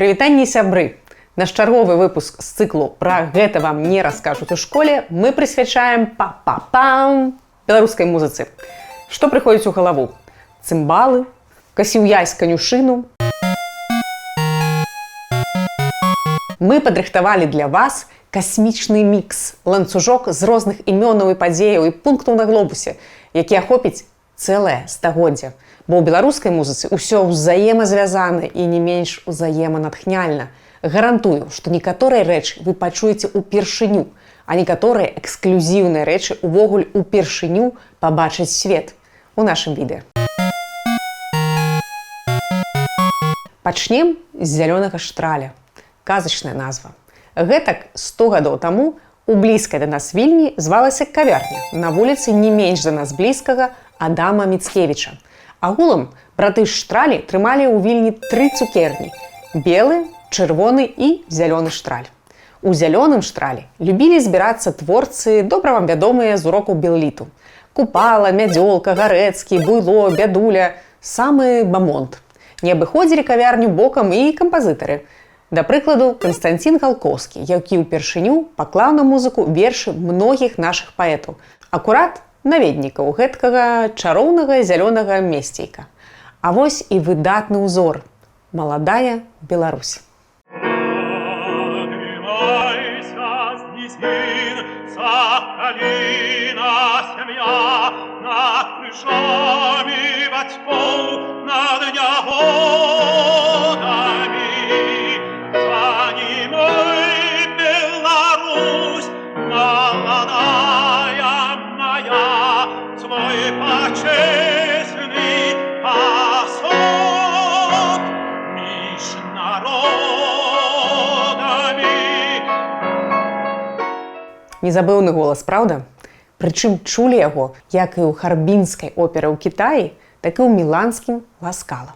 Прывітанне, сябры! Наш чарговы выпуск з цыклу «Пра гэта вам не раскажуць у школе» мы прысвячаем па-па-пам беларускай музыцы. Што прыходзіць у галаву? Цымбалы, касіў язь канюшыну. Мы падрыхтавалі для вас касмічны мікс, ланцужок з розных імёнаў і падзеяў і пунктаў на глобусе, які ахопіць цэлае стагоддзе. Бо ў беларускай музыцы ўсё ўзаемазвязана і не менш узаеманатхняльна. Гарантую, што некаторыя рэчы вы пачуеце ўпершыню, а некаторыя эксклюзіўныя рэчы ўвогуле ўпершыню пабачыць свет у нашым відэа. Пачнем з «Зялёнага штраля». Казачная назва. Гэтак 100 гадоў таму у блізкай да нас Вільні звалася кавярня на вуліцы не менш за нас блізкага Адама Міцкевіча. Агулам браты Штралі трымалі ў Вільні тры цукерні: белы, чырвоны і зялёны штраль. У «Зялёным штралі» любілі збірацца творцы, добра вам вядомыя з урокаў белліту. Купала, Мядзёлка, Гарэцкі, Буйло, Бядуля, самы бамонт. Не абыходзілі кавярню бокам і кампазітары. Да прыкладу, Канстанцін Галкоўскі, які ўпершыню паклаў на музыку вершы многіх нашых паэтаў. Акурат наведнікаў гэткага чароўнага зялёнага месцейка. А вось і выдатны ўзор. «Маладая Беларусь». Подымайся з низин, Сахалина, семья, над крышами батьков, над нягодами. Занимай, Беларусь, молодая моя, свой почестный посад меж народами. Незабыўны голас, праўда? Прычым чулі яго як і ў харбінскай оперы ў Кітаі, так і ў міланскім Ла Скала.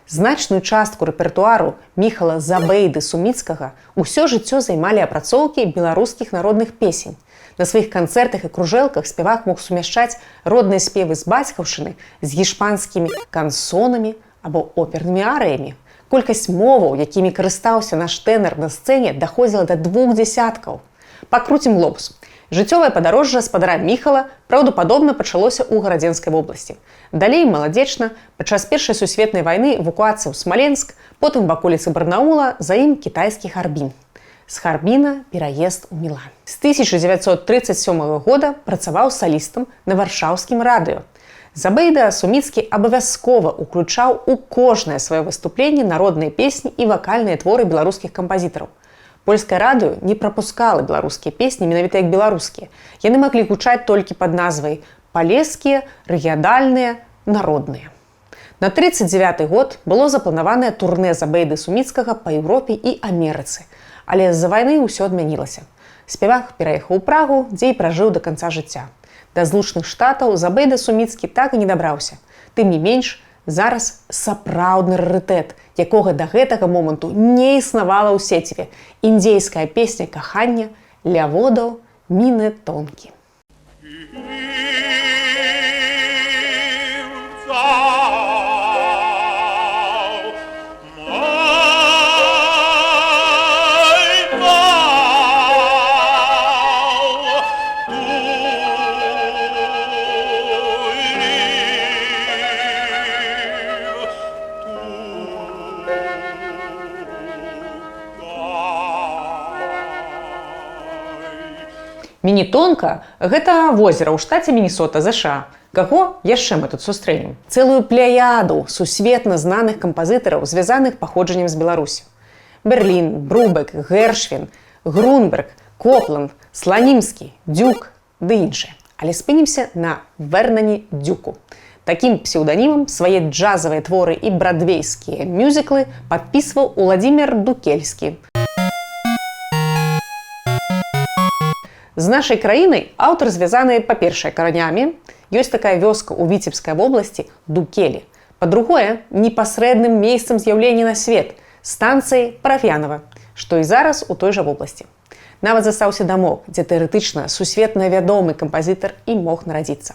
Значную частку рэпертуару Міхала Забейды Суміцкага ўсё жыццё займалі апрацоўкі беларускіх народных песень. На сваіх канцэртах і кружэлках спявак мог сумяшчаць родныя спевы з бацькаўшчыны з гішпанскімі кансонамі або опернымі арыямі. Колькасць моваў, якімі карыстаўся наш тэнар на сцэне, даходзіла да двух дзясяткаў. Пакруцім глобус. Жыццёвае падарожжа спадара Міхала праўдападобна пачалося ў Гарадзенскай вобласці. Далей Маладзечна, падчас Першай сусветнай вайны эвакуацыя ў Смаленск, потым ваколіцы Барнаула, за ім кітайскі Харбін. З Харбіна пераезд у Мілан. З 1937 года працаваў салістам на варшаўскім радыё. Забейда Суміцкі абавязкова ўключаў у кожнае сваё выступленне народныя песні і вакальныя творы беларускіх кампазітараў. Польскае радыё не прапускала беларускія песні менавіта як беларускія. Яны маглі гучаць толькі пад назвай палескія, рэгіянальныя, народныя. На 39 год было запланаванае турне Забейды Суміцкага па Еўропе і Амерыцы. Але з-за вайны ўсё адмянілася. Спявак пераехаў у Прагу, дзе і пражыў да канца жыцця. Да Злучаных Штатаў Забейда Суміцкі так і не дабраўся. Тым не менш, зараз сапраўдны рарытэт, якога да гэтага моманту не існавала ў сеціве. Індзейская песня кахання Ляводаў Мінэтонкі. Мінітонка гэта возера ў штаце Мінісота, ЗША. Каго яшчэ мы тут сустрэнем? Цэлую пляяду сусветна знаных кампазітараў, звязаных паходжаннем з Беларусю. Берлін, Брубек, Гершвін, Грунберг, Копланд, Сланімскі, Дзюк ды іншыя. Але спынімся на Вернані Дзюку. Такім псеўданімам свае джазавыя творы і брадвейскія мюзіклы падпісваў Уладзімир Дукельскі. З нашай краінай аўтар звязаны, па-першае, каранямі. Ёсць такая вёска ў Віцебскай вобласці Дукелі. Па-другое, непасрэдным месцам з'яўлення на свет, станцыяй Параф'янова, што і зараз у той жа вобласці. Нават застаўся дамок, дзе тэарэтычна сусветна вядомы кампазітар і мог нарадзіцца.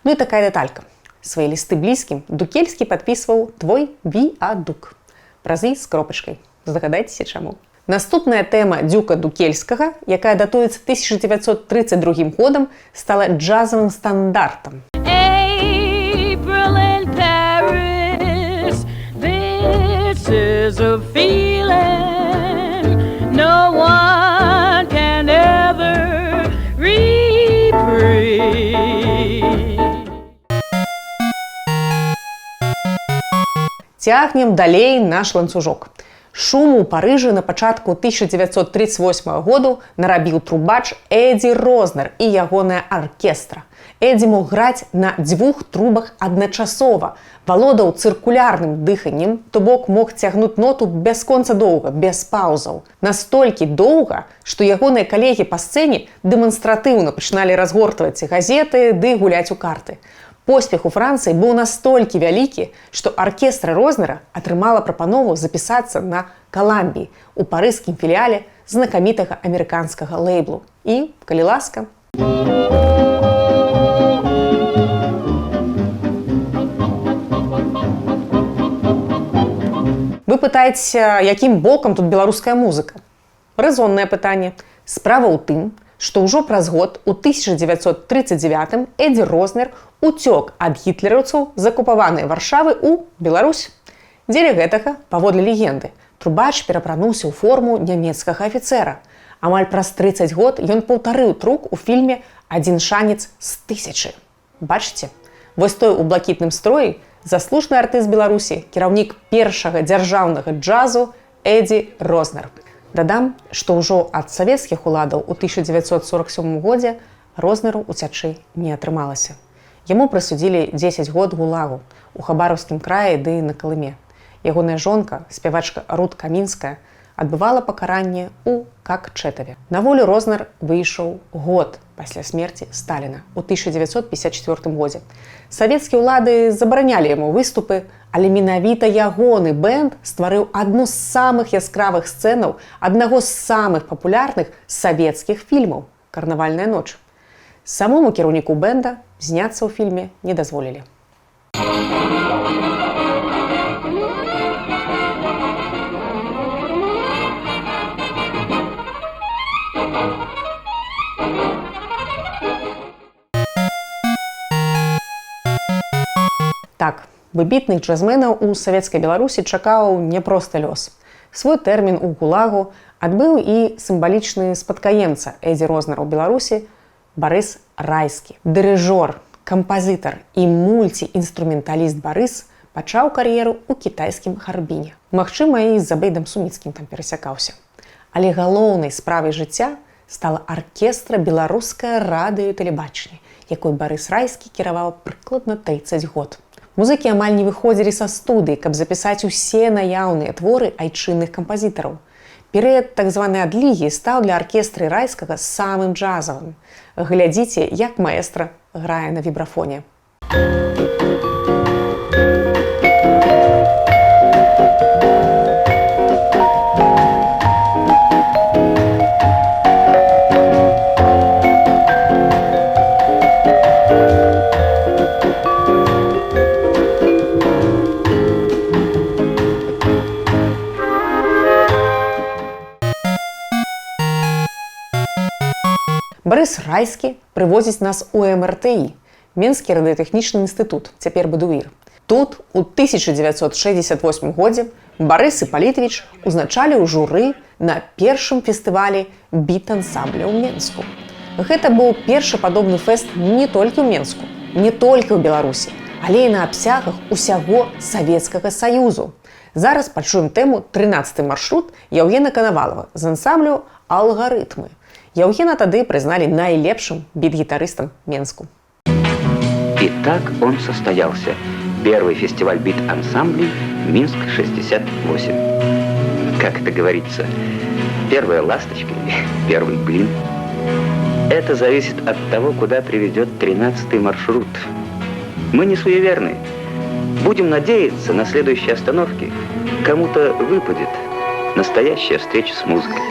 Ну і такая дэталька. Свае лісты блізкім Дукельскі падпісваў «Твой віадук». Праз і з кропачкай. Здагадайцеся, чаму. Наступная тэма Дзюка Дукельскага, якая датуецца 1932 годам, стала джазавым стандартам. April in Paris, this is a feeling no one can ever reprise. Цягнем далей наш ланцужок. Шуму ў Парыжы на пачатку 1938 году нарабіў трубач Эдзі Рознер і ягоная аркестра. Эдзі мог граць на дзвюх трубах адначасова, валодаў цыркулярным дыханнем, то бок мог цягнуць ноту бясконца доўга, без паўзаў. Настолькі доўга, што ягоныя калегі па сцэне дэманстратыўна пачыналі разгортваць газеты ды гуляць у карты. Поспех у Францыі быў настолькі вялікі, што аркестра Рознера атрымала прапанову запісацца на Каламбіі у парыжскім філіяле знакамітага амерыканскага лейблу. І, калі ласка, вы пытаецеся, якім бокам тут беларуская музыка? Рэзоннае пытанне. Справа ў тым, што ўжо праз год у 1939 Эдзі Рознер уцёк ад гітлераўцаў з акупаванай Варшавы ў Беларусь. Дзеля гэтага, паводле легенды, трубач перапрануўся ў форму нямецкага афіцэра. Амаль праз 30 год ён паўтарыў трук у фільме «Адзін шанец з тысячы». Бачыце, вось той у блакітным строі заслужаны артыст Беларусі, кіраўнік першага дзяржаўнага джазу Эдзі Рознер. Дадам, што ўжо ад савецкіх уладаў у 1947 годзе Рознеру уцячы не атрымалася. Яму прысудзілі 10 год гулагу у Хабараўскім краі ды на Калыме. Ягоная жонка, спявачка Рут Камінская, адбывала пакаранне ў Какчэтаве. На волю Рознер выйшаў год пасля смерці Сталіна ў 1954 годзе. Савецкія ўлады забаранялі яму выступы, але менавіта ягоны бэнд стварыў адну з самых яскравых сцэнаў аднаго з самых папулярных савецкіх фільмаў «Карнавальная ноч». Самому кіраўніку бэнда зняцца ў фільме не дазволілі. Так, выбітных джазменаў у савецкай Беларусі чакаў няпросты лёс. Свой тэрмін у гулагу адбыў і сімвалічны спадкаемца Эдзі Рознера ў Беларусі Барыс Райскі. Дырыжор, кампазітар і мульціінструменталіст Барыс пачаў кар'еру ў кітайскім Харбіне. Магчыма, і з Забейдам Суміцкім там перасякаўся. Але галоўнай справай жыцця стала аркестра Беларускае радыё і тэлебачанне, якой Барыс Райскі кіраваў прыкладна 30 год. Музыкі амаль не выходзілі са студыі, каб запісаць усе наяўныя творы айчынных кампазітараў. Перыяд так званай адлігі стаў для аркестры Райскага самым джазавым. Глядзіце, як маэстра грае на вібрафоне. Барыс Райскі прывозіць нас у МРТІ, Менскі радыётэхнічны інстытут, цяпер БДУІР. Тут у 1968 годзе Барыс Іпалітавіч узначаліў журы на першым фестывалі біт-ансамбля ў Менску. Гэта быў першы падобны фэст не толькі ў Менску, не толькі ў Беларусі, але і на абсягах усяго Савецкага Саюзу. Зараз пачуем тэму «13 маршрут» Яўгена Канавалава з ансамблю «Алгарытмы». Яўгена тады прызналі найлепшым біт-гітарыстам Менску. И так он состоялся. Первый фестиваль бит-ансамблей «Минск-68». Как это говорится, первая ласточка, первый блин. Это зависит от того, куда приведет 13-й маршрут. Мы не суеверны. Будем надеяться, на следующей остановке кому-то выпадет настоящая встреча с музыкой.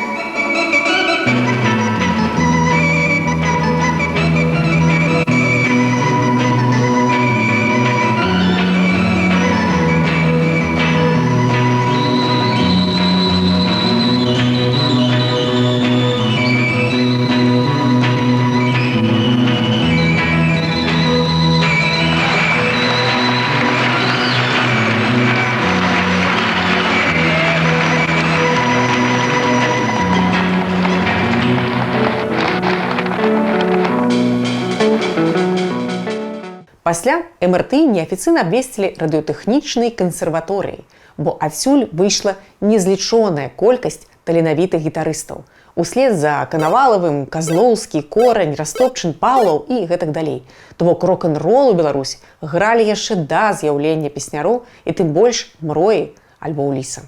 Пасля МРТ неафіцыйна абвесцілі радыётэхнічнай кансерваторыяй, бо адсюль выйшла незлічоная колькасць таленавітых гітарыстаў. Услед за Канавалавым, Казлоўскі, Корань, Растопчын, Паўлаў і гэтак далей. То бок рок-н-рол у Беларусі гралі яшчэ да з'яўлення Песняроў і тым больш Мроі альбо Уліса.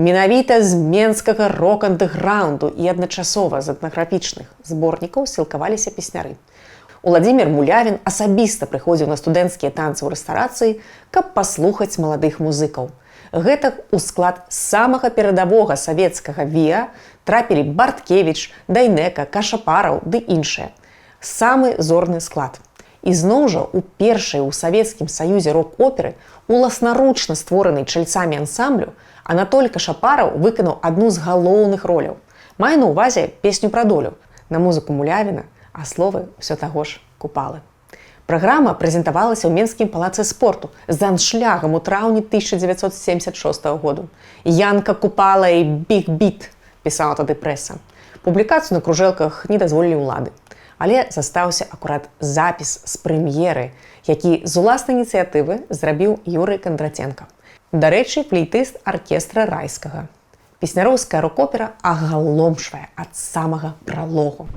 Менавіта з менскага рок-андэграунду і адначасова з этнаграфічных зборнікаў сілкаваліся песняры. Уладзімир Мулявін асабіста прыходзіў на студэнцкія танцы ў рэстарацыі, каб паслухаць маладых музыкаў. Гэтак у склад самага перадавога савецкага ВІА трапілі Барткевіч, Дайнека, Кашапараў ды іншыя. Самы зорны склад. Ізноў жа у першай у Савецкім Саюзе рок-оперы, уласнаручна створанай чальцамі ансамблю, Анатоль Кашапараў выканаў адну з галоўных роляў. Маю на ўвазе песню пра долю на музыку Мулявіна, а словы ўсё таго ж Купалы. Праграма прэзентавалася ў Менскім палацы спорту з аншлягам у траўні 1976 году. Янка Купала і Біг Біт, пісала тады прэса. Публікацыю на кружэлках не дазволілі ўлады. Але застаўся акурат запіс з прэм'еры, які з уласнай ініцыятывы зрабіў Юрый Кандраценка. Дарэчы, флейтыст аркестра Райскага. Песняроўская рок-опера агаломшвае ад самага пралогу.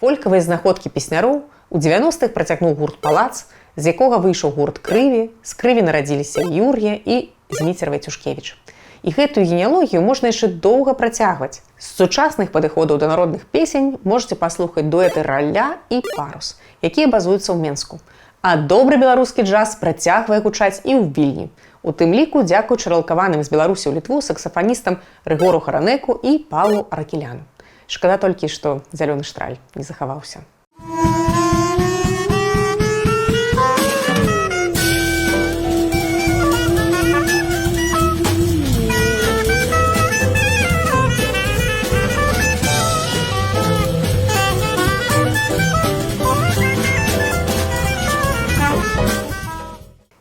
Фолькавыя знаходкі Песняроў у 90-х працягнуў гурт «Палац», з якога выйшаў гурт «Крыві», з «Крыві» нарадзіліся Юр'я і Зміцер Вайцюшкевіч. І гэтую генеалогію можна яшчэ доўга працягваць. З сучасных падыходаў да народных песень можаце паслухаць дуэты «Ралля» і «Парус», якія базуюцца ў Менску. А добры беларускі джаз працягвае гучаць і ў Вільні. У тым ліку дзякуючы ралкаваным з Беларусі ў Літву саксафаністам Рыгору Харанеку і Паўлу Аракеляну. Шкада толькі, што зялёны штраль не захаваўся.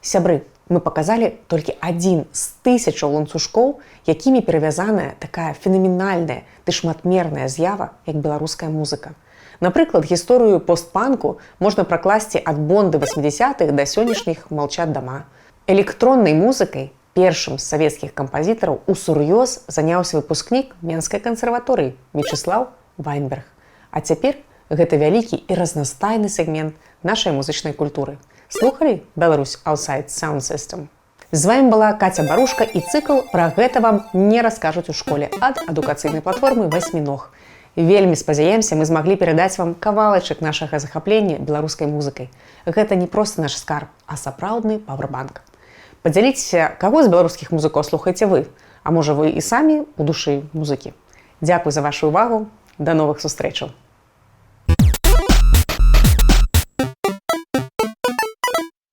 Сябры, мы паказалі толькі адзін з тысячаў ланцужкоў, якімі перавязаная такая фенаменальная ды шматмерная з'ява, як беларуская музыка. Напрыклад, гісторыю постпанку можна пракласці ад Бонды 80-х да сённяшніх «Молчат дома». Электроннай музыкай першым з савецкіх кампазітараў усур'ёз заняўся выпускнік Менскай кансерваторыі Мечыслаў Вайнберг. А цяпер гэта вялікі і разнастайны сегмент нашай музычнай культуры. Слухалі Belarus Outside Sound System? З вами была Каця Барушка і цыкл «Пра гэта вам не раскажуць у школе» ад адукацыйнай платформы «Васьміног». Вельмі спадзяемся, мы змаглі перадаць вам кавалачак нашага захаплення беларускай музыкай. Гэта не проста наш скарб, а сапраўдны паўэрбанк. Падзяліцеся, каго з беларускіх музыкоў слухаеце вы, а можа вы і самі ў душы музыкі. Дзякуй за вашу ўвагу, да новых сустрэчаў.